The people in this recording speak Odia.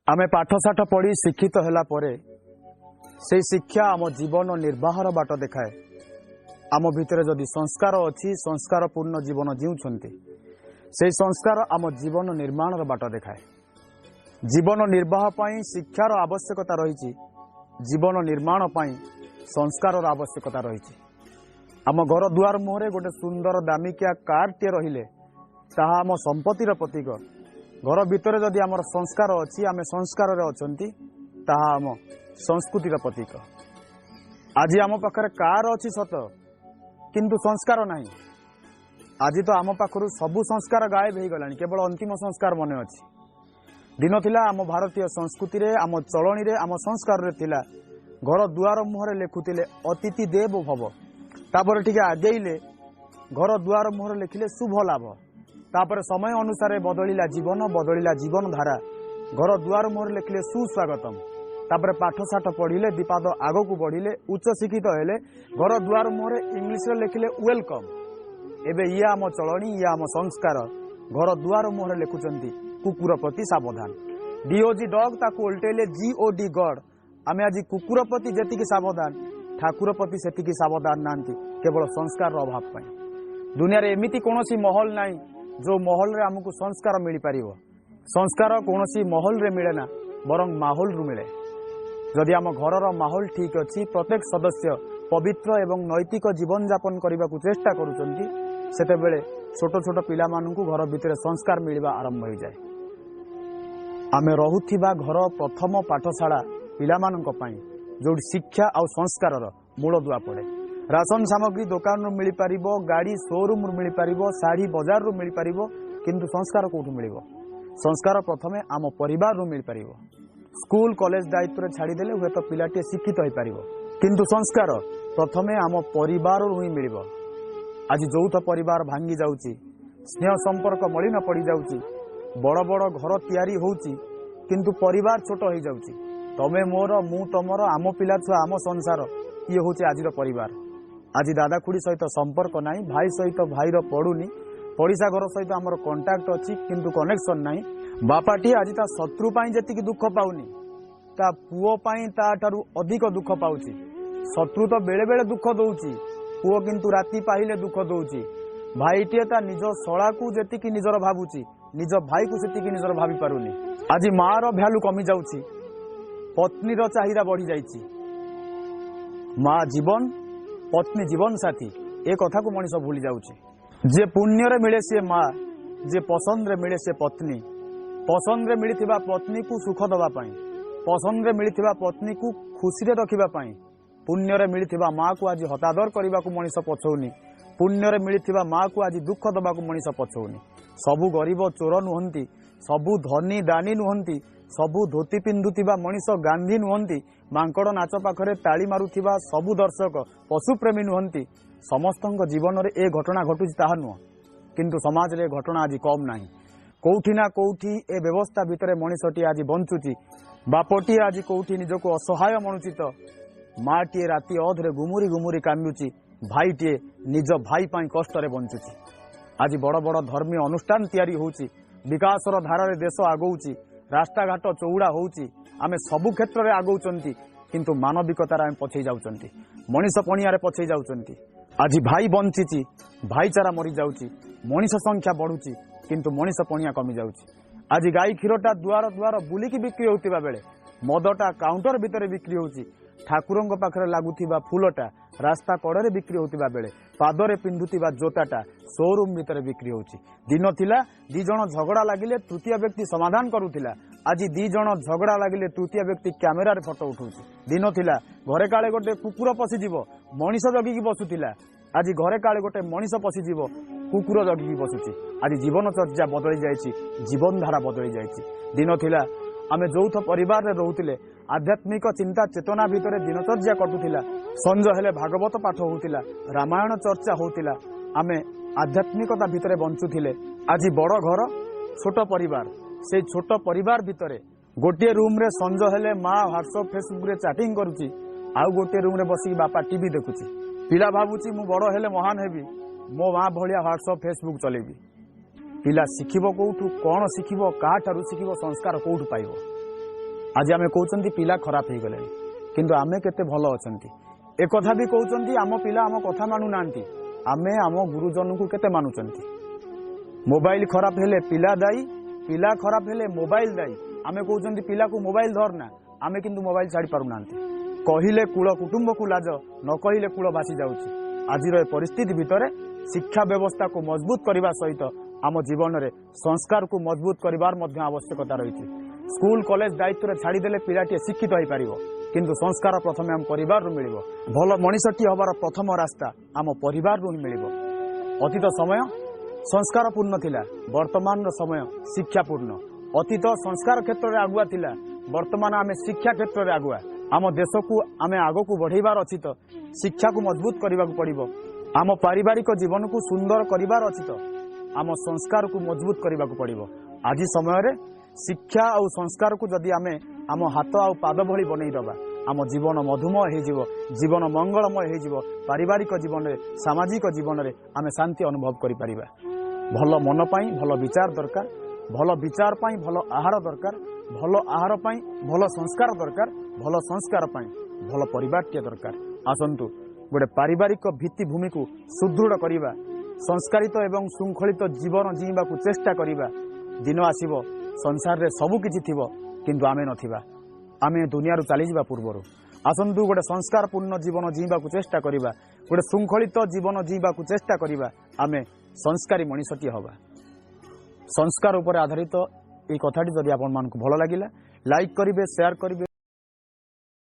ଆମେ ପାଠଶାଠ ପଢ଼ି ଶିକ୍ଷିତ ହେଲା ପରେ ସେଇ ଶିକ୍ଷା ଆମ ଜୀବନ ନିର୍ବାହର ବାଟ ଦେଖାଏ। ଆମ ଭିତରେ ଯଦି ସଂସ୍କାର ଅଛି, ସଂସ୍କାରପୂର୍ଣ୍ଣ ଜୀବନ ଜିଉଛନ୍ତି, ସେଇ ସଂସ୍କାର ଆମ ଜୀବନ ନିର୍ମାଣର ବାଟ ଦେଖାଏ। ଜୀବନ ନିର୍ବାହ ପାଇଁ ଶିକ୍ଷାର ଆବଶ୍ୟକତା ରହିଛି, ଜୀବନ ନିର୍ମାଣ ପାଇଁ ସଂସ୍କାରର ଆବଶ୍ୟକତା ରହିଛି। ଆମ ଘର ଦୁଆର ମୁହଁରେ ଗୋଟେ ସୁନ୍ଦର ଦାମିକିଆ କାରଟିଏ ରହିଲେ ତାହା ଆମ ସମ୍ପତ୍ତିର ପ୍ରତୀକ। ଘର ଭିତରେ ଯଦି ଆମର ସଂସ୍କାର ଅଛି, ଆମେ ସଂସ୍କାରରେ ଅଛନ୍ତି, ତାହା ଆମ ସଂସ୍କୃତିର ପ୍ରତୀକ। ଆଜି ଆମ ପାଖରେ କାର ଅଛି ସତ, କିନ୍ତୁ ସଂସ୍କାର ନାହିଁ। ଆଜି ତ ଆମ ପାଖରୁ ସବୁ ସଂସ୍କାର ଗାୟବ ହେଇଗଲାଣି, କେବଳ ଅନ୍ତିମ ସଂସ୍କାର ମନେ ଅଛି। ଦିନ ଥିଲା ଆମ ଭାରତୀୟ ସଂସ୍କୃତିରେ, ଆମ ଚଳଣିରେ, ଆମ ସଂସ୍କାରରେ ଥିଲା ଘର ଦୁଆର ମୁହଁରେ ଲେଖୁଥିଲେ ଅତିଥି ଦେବ ଭବ। ତାପରେ ଟିକେ ଆଗେଇଲେ ଘର ଦୁଆର ମୁହଁରେ ଲେଖିଲେ ଶୁଭ ଲାଭ। ତାପରେ ସମୟ ଅନୁସାରେ ବଦଳିଲା ଜୀବନ, ବଦଳିଲା ଜୀବନ ଧାରା। ଘର ଦୁଆର ମୁହଁରେ ଲେଖିଲେ ସୁସ୍ୱାଗତମ। ତାପରେ ପାଠଶାଠ ପଢିଲେ, ଦିପାଦ ଆଗକୁ ବଢିଲେ, ଉଚ୍ଚ ଶିକ୍ଷିତ ହେଲେ, ଘର ଦୁଆର ମୁହଁରେ ଇଂଲିଶରେ ଲେଖିଲେ welcome. ଏବେ ଇଏ ଆମ ଚଳଣି, ଇଏ ଆମ ସଂସ୍କାର। ଘର ଦୁଆର ମୁହଁରେ ଲେଖୁଛନ୍ତି କୁକୁର ପ୍ରତି ସାବଧାନ। ଡିଓଜି ଡଗ୍, ତାକୁ ଓଲଟେଇଲେ ଜିଓଡି ଗଡ୍। ଆମେ ଆଜି କୁକୁର ପ୍ରତି ଯେତିକି ସାବଧାନ, ଠାକୁର ପ୍ରତି ସେତିକି ସାବଧାନ ନାହାନ୍ତି, କେବଳ ସଂସ୍କାରର ଅଭାବ ପାଇଁ। ଦୁନିଆରେ ଏମିତି କୌଣସି ମହଲ ନାହିଁ ଯୋଉ ମହଲରେ ଆମକୁ ସଂସ୍କାର ମିଳିପାରିବ। ସଂସ୍କାର କୌଣସି ମହଲରେ ମିଳେ ନା, ବରଂ ମାହୋଲରୁ ମିଳେ। ଯଦି ଆମ ଘରର ମାହୋଲ ଠିକ୍ ଅଛି, ପ୍ରତ୍ୟେକ ସଦସ୍ୟ ପବିତ୍ର ଏବଂ ନୈତିକ ଜୀବନଯାପନ କରିବାକୁ ଚେଷ୍ଟା କରୁଛନ୍ତି, ସେତେବେଳେ ଛୋଟ ଛୋଟ ପିଲାମାନଙ୍କୁ ଘର ଭିତରେ ସଂସ୍କାର ମିଳିବା ଆରମ୍ଭ ହୋଇଯାଏ। ଆମେ ରହୁଥିବା ଘର ପ୍ରଥମ ପାଠଶାଳା ପିଲାମାନଙ୍କ ପାଇଁ, ଯୋଉଠି ଶିକ୍ଷା ଆଉ ସଂସ୍କାରର ମୂଳଦୁଆ ପଡ଼େ। ରାସନ ସାମଗ୍ରୀ ଦୋକାନରୁ ମିଳିପାରିବ, ଗାଡ଼ି ସୋରୁମରୁ ମିଳିପାରିବ, ଶାଢ଼ୀ ବଜାରରୁ ମିଳିପାରିବ, କିନ୍ତୁ ସଂସ୍କାର କୋଉଠୁ ମିଳିବ? ସଂସ୍କାର ପ୍ରଥମେ ଆମ ପରିବାରରୁ ମିଳିପାରିବ। ସ୍କୁଲ କଲେଜ ଦାୟିତ୍ୱରେ ଛାଡ଼ିଦେଲେ ହୁଏତ ପିଲାଟିଏ ଶିକ୍ଷିତ ହେଇପାରିବ, କିନ୍ତୁ ସଂସ୍କାର ପ୍ରଥମେ ଆମ ପରିବାରରୁ ହିଁ ମିଳିବ। ଆଜି ଯୌଥ ପରିବାର ଭାଙ୍ଗି ଯାଉଛି, ସ୍ନେହ ସମ୍ପର୍କ ମଳିନ ପଡ଼ିଯାଉଛି, ବଡ଼ ବଡ଼ ଘର ତିଆରି ହଉଛି, କିନ୍ତୁ ପରିବାର ଛୋଟ ହେଇଯାଉଛି। ତମେ ମୋର, ମୁଁ ତମର, ଆମ ପିଲା ଛୁଆ, ଆମ ସଂସାର, ଇଏ ହଉଛି ଆଜିର ପରିବାର। ଆଜି ଦାଦା ଖୁଡ଼ି ସହିତ ସମ୍ପର୍କ ନାହିଁ, ଭାଇ ସହିତ ଭାଇର ପଡ଼ୁନି, ପଡ଼ିଶା ଘର ସହିତ ଆମର କଣ୍ଟାକ୍ଟ ଅଛି କିନ୍ତୁ କନେକ୍ସନ ନାହିଁ। ବାପାଟିଏ ଆଜି ତା ଶତ୍ରୁ ପାଇଁ ଯେତିକି ଦୁଃଖ ପାଉନି, ତା ପୁଅ ପାଇଁ ତାଠାରୁ ଅଧିକ ଦୁଃଖ ପାଉଛି। ଶତ୍ରୁ ତ ବେଳେ ବେଳେ ଦୁଃଖ ଦଉଛି, ପୁଅ କିନ୍ତୁ ରାତି ପାହିଲେ ଦୁଃଖ ଦଉଛି। ଭାଇଟିଏ ତା ନିଜ ଶଳାକୁ ଯେତିକି ନିଜର ଭାବୁଛି, ନିଜ ଭାଇକୁ ସେତିକି ନିଜର ଭାବି ପାରୁନି। ଆଜି ମାର ଭ୍ୟାଲୁ କମି ଯାଉଛି, ପତ୍ନୀର ଚାହିଦା ବଢି ଯାଇଛି। ମା ଜୀବନ, ପତ୍ନୀ ଜୀବନ ସାଥୀ, ଏ କଥାକୁ ମଣିଷ ଭୁଲି ଯାଉଛି। ଯିଏ ପୁଣ୍ୟରେ ମିଳେ ସିଏ ମା, ଯିଏ ପସନ୍ଦରେ ମିଳେ ସିଏ ପତ୍ନୀ। ପସନ୍ଦରେ ମିଳିଥିବା ପତ୍ନୀକୁ ସୁଖ ଦେବା ପାଇଁ, ପସନ୍ଦରେ ମିଳିଥିବା ପତ୍ନୀକୁ ଖୁସିରେ ରଖିବା ପାଇଁ, ପୁଣ୍ୟରେ ମିଳିଥିବା ମାକୁ ଆଜି ହତାଦର କରିବାକୁ ମଣିଷ ପଛଉନି। ପୁଣ୍ୟରେ ମିଳିଥିବା ମାକୁ ଆଜି ଦୁଃଖ ଦେବାକୁ ମଣିଷ ପଛଉନି। ସବୁ ଗରିବ ଚୋର ନୁହନ୍ତି, ସବୁ ଧନୀ ଦାନୀ ନୁହନ୍ତି, ସବୁ ଧୋତି ପିନ୍ଧୁଥିବା ମଣିଷ ଗାନ୍ଧୀ ନୁହନ୍ତି, ମାଙ୍କଡ଼ ନାଚ ପାଖରେ ତାଳି ମାରୁଥିବା ସବୁ ଦର୍ଶକ ପଶୁପ୍ରେମୀ ନୁହନ୍ତି। ସମସ୍ତଙ୍କ ଜୀବନରେ ଏ ଘଟଣା ଘଟୁଛି ତାହା ନୁହଁ, କିନ୍ତୁ ସମାଜରେ ଏ ଘଟଣା ଆଜି କମ୍ ନାହିଁ। କୋଉଠି ନା କୋଉଠି ଏ ବ୍ୟବସ୍ଥା ଭିତରେ ମଣିଷଟିଏ ଆଜି ବଞ୍ଚୁଛି। ବାପଟିଏ ଆଜି କୋଉଠି ନିଜକୁ ଅସହାୟ ମଣୁଛି ତ ମାଟିଏ ରାତି ଅଧରେ ଗୁମୁରି ଗୁମୁରି କାନ୍ଦୁଛି, ଭାଇଟିଏ ନିଜ ଭାଇ ପାଇଁ କଷ୍ଟରେ ବଞ୍ଚୁଛି। ଆଜି ବଡ଼ ବଡ଼ ଧର୍ମୀୟ ଅନୁଷ୍ଠାନ ତିଆରି ହଉଛି, ବିକାଶର ଧାରାରେ ଦେଶ ଆଗଉଛି, ରାସ୍ତାଘାଟ ଚଉଡ଼ା ହଉଛି, ଆମେ ସବୁ କ୍ଷେତ୍ରରେ ଆଗଉଛନ୍ତି, କିନ୍ତୁ ମାନବିକତାରେ ଆମେ ପଛେଇ ଯାଉଛନ୍ତି, ମଣିଷ ପଣିଆରେ ପଛେଇ ଯାଉଛନ୍ତି। ଆଜି ଭାଇ ବଞ୍ଚିଛି, ଭାଇଚାରା ମରିଯାଉଛି, ମଣିଷ ସଂଖ୍ୟା ବଢୁଛି, କିନ୍ତୁ ମଣିଷ ପଣିଆ କମି ଯାଉଛି। ଆଜି ଗାଈ କ୍ଷୀରଟା ଦୁଆର ଦୁଆର ବୁଲିକି ବିକ୍ରି ହେଉଥିବା ବେଳେ ମଦଟା କାଉଣ୍ଟର ଭିତରେ ବିକ୍ରି ହେଉଛି, ଠାକୁରଙ୍କ ପାଖରେ ଲାଗୁଥିବା ଫୁଲଟା ରାସ୍ତା କଡ଼ରେ ବିକ୍ରି ହେଉଥିବା ବେଳେ ପାଦରେ ପିନ୍ଧୁଥିବା ଜୋତାଟା ସୋରୁମ ଭିତରେ ବିକ୍ରି ହେଉଛି। ଦିନ ଥିଲା ଦି ଜଣ ଝଗଡ଼ା ଲାଗିଲେ ତୃତୀୟ ବ୍ୟକ୍ତି ସମାଧାନ କରୁଥିଲା, ଆଜି ଦି ଜଣ ଝଗଡ଼ା ଲାଗିଲେ ତୃତୀୟ ବ୍ୟକ୍ତି କ୍ୟାମେରାରେ ଫଟୋ ଉଠାଉଛି। ଦିନ ଥିଲା ଘରେ କାଳେ ଗୋଟେ କୁକୁର ପଶିଯିବ ମଣିଷ ଜଗିକି ବସୁଥିଲା, ଆଜି ଘରେ କାଳେ ଗୋଟେ ମଣିଷ ପଶିଯିବ କୁକୁର ଜଗିକି ବସୁଛି। ଆଜି ଜୀବନଚର୍ଯ୍ୟା ବଦଳି ଯାଇଛି, ଜୀବନଧାରା ବଦଳି ଯାଇଛି। ଦିନ ଥିଲା ଆମେ ଯୌଥ ପରିବାରରେ ରହୁଥିଲେ, ଆଧ୍ୟାତ୍ମିକ ଚିନ୍ତା ଚେତନା ଭିତରେ ଦିନଚର୍ଯ୍ୟା କଟୁଥିଲା, ସଞ୍ଜ ହେଲେ ଭାଗବତ ପାଠ ହଉଥିଲା, ରାମାୟଣ ଚର୍ଚ୍ଚା ହଉଥିଲା, ଆମେ ଆଧ୍ୟାତ୍ମିକତା ଭିତରେ ବଞ୍ଚୁଥିଲେ। ଆଜି ବଡ଼ ଘର, ଛୋଟ ପରିବାର, ସେଇ ଛୋଟ ପରିବାର ଭିତରେ ଗୋଟିଏ ରୁମ୍ରେ ସଞ୍ଜ ହେଲେ ମା ହ୍ୱାଟ୍ସଆପ୍ ଫେସବୁକ୍ରେ ଚାଟିଂ କରୁଛି, ଆଉ ଗୋଟିଏ ରୁମ୍ରେ ବସିକି ବାପା ଟିଭି ଦେଖୁଛି। ପିଲା ଭାବୁଛି ମୁଁ ବଡ଼ ହେଲେ ମହାନ ହେବି, ମୋ ମା ଭଳିଆ ହ୍ୱାଟ୍ସଆପ୍ ଫେସବୁକ୍ ଚଲେଇବି। ପିଲା ଶିଖିବ କୋଉଠୁ, କଣ ଶିଖିବ, କାହାଠାରୁ ଶିଖିବ, ସଂସ୍କାର କୋଉଠୁ ପାଇବ? ଆଜି ଆମେ କହୁଛନ୍ତି ପିଲା ଖରାପ ହେଇଗଲେଣି, କିନ୍ତୁ ଆମେ କେତେ ଭଲ ଅଛନ୍ତି। ଏକଥା ବି କହୁଛନ୍ତି ଆମ ପିଲା ଆମ କଥା ମାନୁନାହାନ୍ତି, ଆମେ ଆମ ଗୁରୁଜନଙ୍କୁ କେତେ ମାନୁଛନ୍ତି। ମୋବାଇଲ ଖରାପ ହେଲେ ପିଲା ଦାୟୀ, ପିଲା ଖରାପ ହେଲେ ମୋବାଇଲ ଦାୟୀ। ଆମେ କହୁଛନ୍ତି ପିଲାକୁ ମୋବାଇଲ ଧରନା, ଆମେ କିନ୍ତୁ ମୋବାଇଲ ଛାଡ଼ି ପାରୁନାହାନ୍ତି। କହିଲେ କୂଳ କୁଟୁମ୍ବକୁ ଲାଜ, ନ କହିଲେ କୂଳ ଭାସି ଯାଉଛି। ଆଜିର ଏ ପରିସ୍ଥିତି ଭିତରେ ଶିକ୍ଷା ବ୍ୟବସ୍ଥାକୁ ମଜବୁତ କରିବା ସହିତ ଆମ ଜୀବନରେ ସଂସ୍କାରକୁ ମଜବୁତ କରିବାର ମଧ୍ୟ ଆବଶ୍ୟକତା ରହିଛି। ସ୍କୁଲ କଲେଜ ଦାୟିତ୍ୱରେ ଛାଡ଼ିଦେଲେ ପିଲାଟିଏ ଶିକ୍ଷିତ ହେଇପାରିବ, କିନ୍ତୁ ସଂସ୍କାର ପ୍ରଥମେ ଆମ ପରିବାରରୁ ମିଳିବ। ଭଲ ମଣିଷଟିଏ ହେବାର ପ୍ରଥମ ରାସ୍ତା ଆମ ପରିବାରରୁ ହିଁ ମିଳିବ। ଅତୀତ ସମୟ ସଂସ୍କାରପୂର୍ଣ୍ଣ ଥିଲା, ବର୍ତ୍ତମାନର ସମୟ ଶିକ୍ଷାପୂର୍ଣ୍ଣ। ଅତୀତ ସଂସ୍କାର କ୍ଷେତ୍ରରେ ଆଗୁଆ ଥିଲା, ବର୍ତ୍ତମାନ ଆମେ ଶିକ୍ଷା କ୍ଷେତ୍ରରେ ଆଗୁଆ। ଆମ ଦେଶକୁ ଆମେ ଆଗକୁ ବଢ଼େଇବାର ଅଛି ତ ଶିକ୍ଷାକୁ ମଜବୁତ କରିବାକୁ ପଡ଼ିବ। ଆମ ପାରିବାରିକ ଜୀବନକୁ ସୁନ୍ଦର କରିବାର ଅଛି ତ ଆମ ସଂସ୍କାରକୁ ମଜବୁତ କରିବାକୁ ପଡ଼ିବ। ଆଜି ସମୟରେ ଶିକ୍ଷା ଆଉ ସଂସ୍କାରକୁ ଯଦି ଆମେ ଆମ ହାତ ଆଉ ପାଦ ଭଳି ବନେଇଦେବା, ଆମ ଜୀବନ ମଧୁମୟ ହେଇଯିବ, ଜୀବନ ମଙ୍ଗଳମୟ ହେଇଯିବ। ପାରିବାରିକ ଜୀବନରେ, ସାମାଜିକ ଜୀବନରେ ଆମେ ଶାନ୍ତି ଅନୁଭବ କରିପାରିବା। ଭଲ ମନ ପାଇଁ ଭଲ ବିଚାର ଦରକାର, ଭଲ ବିଚାର ପାଇଁ ଭଲ ଆହାର ଦରକାର, ଭଲ ଆହାର ପାଇଁ ଭଲ ସଂସ୍କାର ଦରକାର, ଭଲ ସଂସ୍କାର ପାଇଁ ଭଲ ପରିବାରଟିଏ ଦରକାର। ଆସନ୍ତୁ ଗୋଟେ ପାରିବାରିକ ଭିତ୍ତିଭୂମିକୁ ସୁଦୃଢ଼ କରିବା, ସଂସ୍କାରିତ ଏବଂ ଶୃଙ୍ଖଳିତ ଜୀବନ ଜିଇଁବାକୁ ଚେଷ୍ଟା କରିବା। ଦିନ ଆସିବ ସଂସାରରେ ସବୁ କିଛି ଥିବ, କିନ୍ତୁ ଆମେ ନଥିବା, ଆମେ ଦୁନିଆରୁ ଚାଲିଯିବା ପୂର୍ବରୁ। ଆସନ୍ତୁ ଗୋଟେ ସଂସ୍କାରପୂର୍ଣ୍ଣ ଜୀବନ ଜିଇଁବାକୁ ଚେଷ୍ଟା କରିବା, ଗୋଟେ ଶୃଙ୍ଖଳିତ ଜୀବନ ଜିଇଁବାକୁ ଚେଷ୍ଟା କରିବା। ଆମେ ସଂସ୍କାରୀ ମଣିଷଟିଏ ହେବା। ସଂସ୍କାର ଉପରେ ଆଧାରିତ ଏଇ କଥାଟି ଯଦି ଆପଣମାନଙ୍କୁ ଭଲ ଲାଗିଲା, ଲାଇକ୍ କରିବେ, ସେୟାର କରିବେ।